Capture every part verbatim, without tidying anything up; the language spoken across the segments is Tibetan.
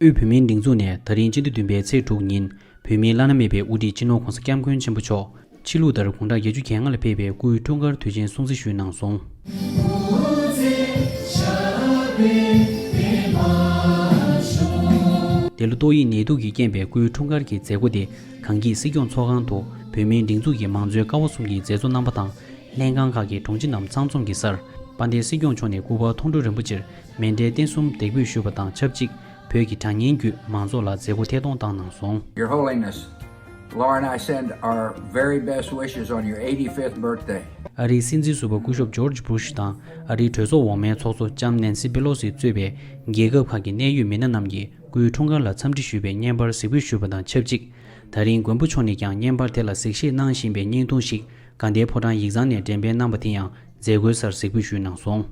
དབུས་བོད་མིའི་སྒྲིག་འཛུགས་ནས་ད་རིང་སྤྱི་ཟླ་བདུན་པའི་ཚེས་དྲུག་ཉིན་བོད་མིའི་བླ་ན་མེད་པའི་དབུ་ཁྲིད་སྤྱི་ནོར་༧གོང་ས་༧སྐྱབས་མགོན་ཆེན་པོ་མཆོག་ཕྱི་ལུགས་ལྟར་དགུང་གྲངས་བརྒྱད་ཅུ་གྱ་ལྔ་ལ་ཕེབས་པའི་སྐུའི་འཁྲུངས་སྐར་དུས་ཆེན་སྲུང་བརྩི་ཞུས་གནང་སོང་། འདི་ལོ་ཏོག་དབྱིབས་ནད་དུག་གིས་རྐྱེན་པས་སྐུའི་འཁྲུངས་སྐར་གྱི་མཛད་སྒོ་དེ་གངས་སྐྱིད་སྲིད་སྐྱོང་ཚོགས་ཁང་དུ་བོད་མིའི་སྒྲིག་འཛུགས་ཀྱི་མང་གཙོའི་ཀ་བ་གསུམ་གྱི་མཛད་གཙོ་རྣམ་པ་དང་། ལྷན་ཁང་ཁག་གི་དྲུང་ཆེ་རྣམས་ཚང་འཛོམས་ཀྱི་སར། དཔལ་ལྡན་སྲིད་སྐྱོང་མཆོག་ནས་སྐུ་པར་མཐོང་གྲོལ་རིན་པོ་ཆེར་མཎྜལ་རྟེན་གསུམ་འདེགས་འབུལ་ཞུས་པ་དང་ཆབས་ཅིག་བོད་ཀྱི་དྲ་བརྙན་བརྒྱུད་མང་ཚོགས་ལ་མཛད་སྒོ་ཐད་གཏོང་བཏང་གནང་སོང་། Your Holiness, Laura and I send our very best wishes on your eighty-fifth birthday. ཨ་རིའི་སྲིད་འཛིན་ཟུར་པ་སྐུ་ཞབས་ཇོརྗ་བྷུ་ཤ་དང་ཨ་རིའི་གྲོས་ཚོགས་འོག་མའི་ཚོགས་གཙོ་ལྕམ་ནན་སི་པེ་ལོ་སི་གཙོས་པའི་རྒྱལ་ཁབ་ཁག་གི་གནད་ཡོད་མི་སྣ་རྣམས་ཀྱིས་སྐུའི་འཁྲུངས་སྐར་ལ་འཚམས་འདྲི་ཞུས་པའི་བརྙན་པར་གཟིགས་འབུལ་ཞུས་པ་དང་ཆབས་ཅིག་ད་རིང་མགོན་པོ་མཆོག་ནས་ཀྱང་བརྙན་པར་དེ་ལ་གཟིགས་ཞིབ་གནང་བཞིན་པའི་བརྙན་ཐུང་ཞིག་དགའ་ལྡན་ཕོ་བྲང་ཡིག་ཚང་ནས་འགྲེམས་སྤེལ་གནང་པ་དེ་ཡང་མཛད་སྒོའི་སར་གཟིགས་འབུལ་ཞུས་གནང་སོང་།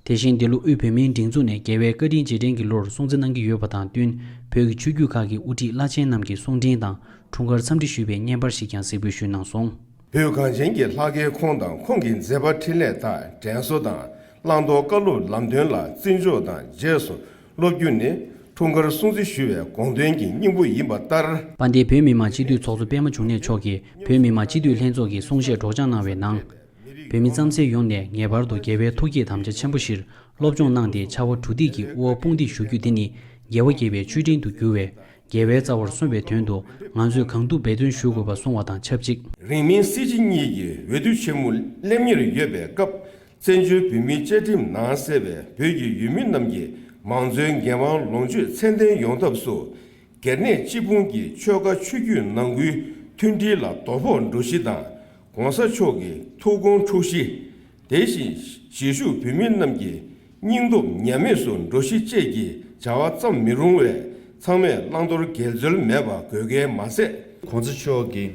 དེ་བཞིན་འདི་ལོ་དབུས་བོད་མིའི་སྒྲིག་འཛུགས་ནས་རྒྱལ་བའི་བཀའ་དྲིན་རྗེས་དྲན་གྱི་ལོར་སྲུང་བརྩི་གནང་གི་ཡོད་པ་དང་བསྟུན། བོད་ཀྱི་ཆོས་བརྒྱུད་ཁག་གི་དབུ་ཁྲིད་བླ་ཆེན་རྣམས་ཀྱི་གསུང་འཕྲིན་དང་འཁྲུངས་སྐར་འཚམས་འདྲི་ཞུས་པའི་བརྙན་པར་ཞིག་ཀྱང་གཟིགས་འབུལ་ཞུས་གནང་སོང་། བོད་གངས་ཅན་གྱི་ལྷ་སྐལ་ཁོང་དང་ཁོང་གི་མཛད་པ་འཕྲིན་ལས་དག་དྲན་གསོ་དང་བླང་དོར་བཀའ་སློབ་ལམ་སྟོན་ལ་བརྩི་འཇོག་དང་རྗེས་སུ་སློབ་རྒྱུ་ནི་འཁྲུངས་སྐར་སྲུང་བརྩི་ཞུ་བའི་དགོངས་དོན་གྱི་སྙིང་པོ་ཡིན་པ་ལྟར། དཔལ་ལྡན་བོད་མི་མང་སྤྱི་འཐུས་ཚོགས་གཙོ་པད་མ་འབྱུང་གནས་མཆོག་གིས་བོད་མི་མང་སྤྱི་འཐུས་ལྷན་ཚོགས་ཀྱི་གསུང་བཤད་སྒྲོག་སྦྱང་གནང་བའི་ནང་། བོད་མི་རྩ་ཚང་ཡོངས་ནས་ངེས་པར་དུ་རྒྱལ་བའི་ཐུགས་བསྐྱེད་དམ་བཅའ་ཆེན་པོ་བཞིར་སློབ་སྦྱོང་གནང་སྟེ་ཕྱར་བ་གྲུ་འདེགས་ཀྱིས་དབུ་བ་དཔུང་འདེགས་ཞུ་རྒྱུ་དེ་ནི་རྒྱལ་བ་དགྱེས་པའི་མཆོད་སྤྲིན་དུ་འགྱུར་བས། རྒྱལ་བའི་རྩ་བར་སོན་པའི་དོན་དུ་ང་ཚོས་གང་ཐུབ་འབད་བརྩོན་ཞུ་དགོས་པ་གསུངས་བ་དང་ཆབས་ཅིག་རིང་མིན་སྲིད་སྤྱི་གཉིས་ཀྱི་འོས་བསྡུ་ཆེན་མོ་སླེབས་ཉེར་ཡོད་པའི་སྐབས། བཙན་བྱོལ་བོད་མིའི་བཅའ་ཁྲིམས་ནང་གསལ་བའི་བོད་ཀྱི་ཡུལ་མི་རྣམས་ཀྱི་མང་གཙོའི་འགན་དབང་ལོངས་སྤྱོད་ཚད་ལྡན་ཡོང་ཐབས་སུ། སྒེར་གནས་སྤྱི་ཕུང་གི་ཆོལ་ཁ་ཆོས་བརྒྱུད་ནང་ཁུལ་མཐུན་སྒྲིལ་ལ་དོ་ཕོག་འགྲོ་གཞི་དང་། ྋགོང་ས་མཆོག་གི་ཐུགས་དགོངས་འཁྲུག་གཞི། དེ་བཞིན་གཞིས་བཞུགས་བོད་མི་རྣམས་ཀྱི་སྙིང་སྟོབས་ཉམས་དམས་སུ་འགྲོ་གཞི་བཅས་ཀྱི་བྱ་བ་ཙམ་མི་རུང་བས། ཚང་མས་བླང་དོར་འགལ་འཛོལ་མེད་པ་དགོས་གལ་མ་ཟད། ྋགོང་ས་མཆོག་གི་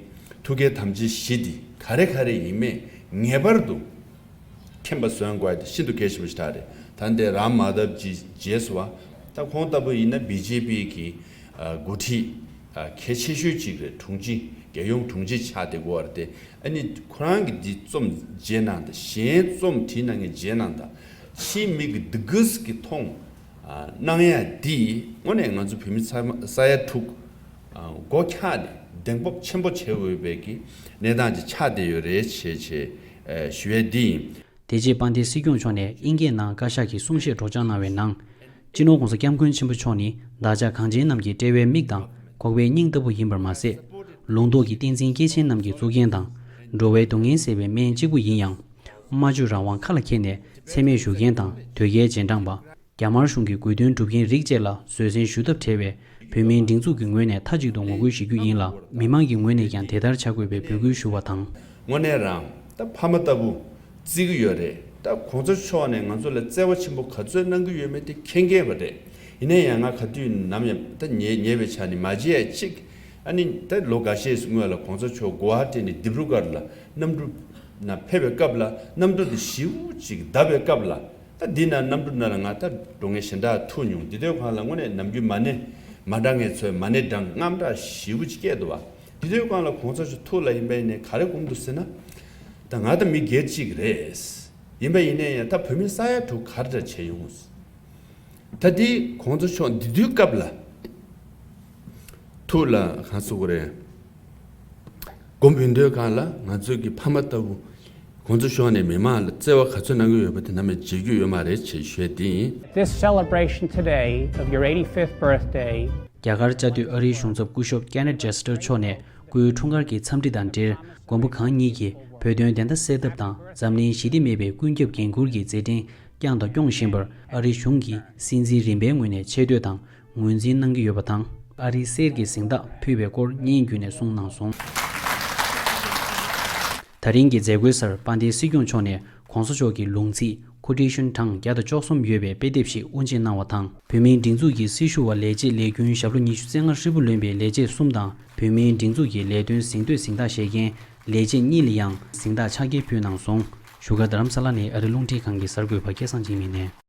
ཐུགས་བསྐྱེད་དམ་བཅའ་བཞི་འདི་ག་རེ་ག་རེ་ཡིན་མིན་ངེས་པར་དུ་མཁྱེན་པ་བཟོ་དགོས་དེ་ཤིན་ཏུ་གལ་ཆེན་པོ་ཞིག་རེད། ད་འདི་རམ་མ་དབ་ཀྱི་རྗེས་སུ་བ། ད་ཁོང་ལྟ་བུ་ཡིན་ན་བི་ཇེ་པི་གི་འགོ་ཁྲིད་གལ་ཆེ་ཤོས་གཅིག་རེད། དྲུང་ཆེ་རྒྱལ་ཡོངས་དྲུང་ཆེ་ཆགས་བསྡད་ཀྱི་ཡོད་རེད་དེ། ཨ་ནི་ཁོ་རང་གི་འདི་རྩོམ་མཇལ་གནང་དང་གཞན་རྩོམ་བྲིས་གནང་མཁན་མཇལ་གནང་དང་ཕྱིའི་མི་གི་འདི་གས་ཀྱི་མཐོང་གནང་ཡ་འདི་དངོས་གནས་ང་ཚོ་བོད་མི་ས་ས་ཡ་དྲུག་མགོ་འཁྱགས་ནས་གདེང་སྤོབས་ཆེན་པོ་བྱེད་འོས་པའི་གི་གནས་སྟངས་ཅིག་ཆགས་བསྡད་ཡོད་རེད་ཅེས་ཞེས་ཞུ་ཡས་འདི་ཡིན། དེ་རྗེས་དཔལ་ལྡན་སྲིད་སྐྱོང་མཆོག་ནས་ཨིན་སྐད་ནང་བཀའ་ཤག་གི་གསུང་བཤད་སྒྲོག་སྦྱང་གནང་བའི་ནང་། སྤྱི་ནོར་༧གོང་ས་༧སྐྱབས་མགོན་ཆེན་པོ་མཆོག་ནི་བདག་ཅག་གངས་ཅན་རྣམས་ཀྱི་དཔྲལ་བའི་མིག་དང་ཁོག་པའི་སྙིང་ལྟ་བུ་ཡིན་པར་མ་ཟད། ལུང་རྟོགས་ཀྱི་བསྟན་འཛིན་སྐྱེས་ཆེན་རྣམས་ཀྱི་གཙུག་རྒྱན་དང་། འགྲོ་བའི་སྡུག་བསྔལ་སེལ་བའི་སྨན་གཅིག་པུ་ཡིན་ཡང་། སྨྲ་བརྗོད་རང་དབང་ཁ་ལ་འཁྱེར་ནས་འཚེ་མེད་བཞུགས་མཁན་དང་དོལ་རྒྱལ་རྗེས་འབྲང་པ། རྒྱ་དམར་གཞུང་གི་དགོས་འདུན་སྒྲུབ་མཁན་རིགས་བཅས་ལ་བཟོད་བསྲན་ཞུ་ཐབས་བྲལ་བའི་བོད་མིའི་སྒྲིག་འཛུགས་ཀྱི་ངོས་ནས་མཐའ་གཅིག་ཏུ་ངོ་རྒོལ་ཞུ་རྒྱུ་ཡིན་ལ། མི་མང་གི་ངོས་ནས་ཀྱང་དེ་ལྟར་བྱ་དགོས་པའི་འབོད་སྐུལ་ཞུ་བ་དང་། དངོས་གནས་རང་ད་ཕ་མ་ལྟ་བུ་བརྩི་གི་ཡོད་རེད། ད་གོང་ས་མཆོག་ནས་ང་ཚོ་ལ་བརྩེ་བ་ཆེན་པོ་ག་ཚོད་གནང་གི་ཡོད་མེད་དེ་མཁྱེན་མཁྱེན་པ་རེད། ཡིན་ན་ཡང་ང་ག་དུས་ནམ་ཡང་ད་ཉེ་ཉེ་བའི་ཆ་ནས་མ་བརྗེད་ཡ་གཅིག་ཨ་ནི་ད་ལོ་འགའ་ཤས་སྔོན་ལ་གོང་ས་མཆོག་གོ་ཧ་ཊི་ནས་ལྡིབ་རུ་སྒར་ལ་གནམ་གྲུ་ན་ཕེབས་པའི་སྐབས་ལ་གནམ་གྲུ་དེ་ཞེ་པོ་ཅིག་བརྡབས་པའི་སྐབས་ལ། ད་འདི་ན་གནམ་གྲུ་ནང་ལ་ང་ད་འགྲོ་མཁན་གཞན་དག་ཐུག་མྱོང་། འདི་དུས་སྒང་ལ་དངོས་གནས་ནམ་རྒྱུན་མ་ཎི་མ་འདྲ་མཁན་ཚོས་མ་ཎི་བགྲང་དངངས་སྐྲག་ཞེ་པོ་ཅིག་སྐྱེས་འདུག་བ། འདི་དུས་སྒང་ལ་གོང་ས་མཆོག་ཐུགས་ལ་ཡིན་པ་ཡིན་ནའི་ག་རེ་སྒོམ་འདུག་ཟེར་ན། ད་ང་ད་མི་སྒེར་གཅིག་རེད། ཡིན་པ་ཡིན་ནའི་ཡང་ད་བོད་མི་ས་ཡ་དྲུག་ག་རེ་འདྲ་བྱས་ཡོང་། ད་འདི་གོང་ས་མཆོག་འདི་དུས་སྐབས་ལ་ཐུགས་ལ་གང་གསུང་གི་རེད། སྒོམ་འབུལ་དུས་སྒང་ལ་ང་ཚོའི་གི་ཕ་མ་ལྟ་བུ་གོང་ས་མཆོག་ནས་མི་མང་ལ་བརྩེ་བ་ག་ཚོད་གནང་གི་ཡོད་པ་དེ་ནམ་ཡང་བརྗེད་རྒྱུ་ཡོད་མ་རེད་ཅེས་ཞུ་ཡས་འདི་ཡིན། This celebration today of your eighty-fifth birthday. རྒྱ་གར་བཅའ་སྡོད་ཨ་རིའི་གཞུང་ཚབ་སྐུ་ཞབས་ཀེ་ནེཐ་ཇེ་སི་ཊར་མཆོག་ནས་སྐུའི་འཁྲུངས་སྐར་གྱི་འཚམས་འདྲི་དང་འབྲེལ། མགོན་པོ་གང་ཉིད་ཀྱིས་བོད་དོན་བདེན་མཐའ་གསལ་ཐབས་དང་འཛམ་གླིང་ཞི་བདེ་མེད་པའི་ཀུན་ཁྱབ་འགན་འཁུར་གྱི་མཛད་འཕྲིན་བསྐྱངས་དང་སྐྱོང་བཞིན་པར་ཨ་རིའི་གཞུང་གིས་སྲིད་འཛིན་རིམ་པའི་ངོས་ནས་ཆེ་བསྟོད་དང་ངོས་འཛིན་གནང་གི་ཡོད་པ་དང་། ཨ་རིའི་གསེར་གྱི་གཟེངས་རྟགས་ཕུལ་བའི་སྐོར་བརྙན་བརྒྱུད་ནས་གསུངས་གནང་སོང་། ད་རིང་གི་མཛད་སྒོའི་སར་དཔལ་ལྡན་སྲིད་སྐྱོང་མཆོག་ནས་གོང་ས་མཆོག་གི་ལུང་ཚིག་ཁོ་ཊེ་ཤོན་གྲངས་བརྒྱ་དང་བཅུ་གསུམ་ཡོད་པའི་དཔེ་དེབ་ཞིག་དབུ་འབྱེད་གནང་བ་དང་། བོད་མིའི་སྒྲིག་འཛུགས་ཀྱི་སྲི་ཞུ་བ་ལས་བྱེད་ལས་རྒྱུན་ཞབས་ལོ་ཉི་ཤུ་རྩ་ལྔ་ཧྲིལ་པོ་ལོན་པའི་ལས་བྱེད་གསུམ་དང་། བོད་མིའི་སྒྲིག་འཛུགས་ཀྱི་ལས་དོན་གཟེངས་བསྟོད་གཟེངས་རྟགས་བཞེས་མཁན་ལས་བྱེད་གཉིས་ལ་ཡང་གཟེངས་རྟགས་ཕྱག་འཁྱེར་ཕུལ་གནང་སོང་། བཞུགས་སྒར་རྡ་རམ་ས་ལ་ནས་ཨ་རི་རླུང་འཕྲིན་ཁང་གི་གསར་འགོད་པ་སྐལ་བཟང་འཇིགས་མེད་ནས།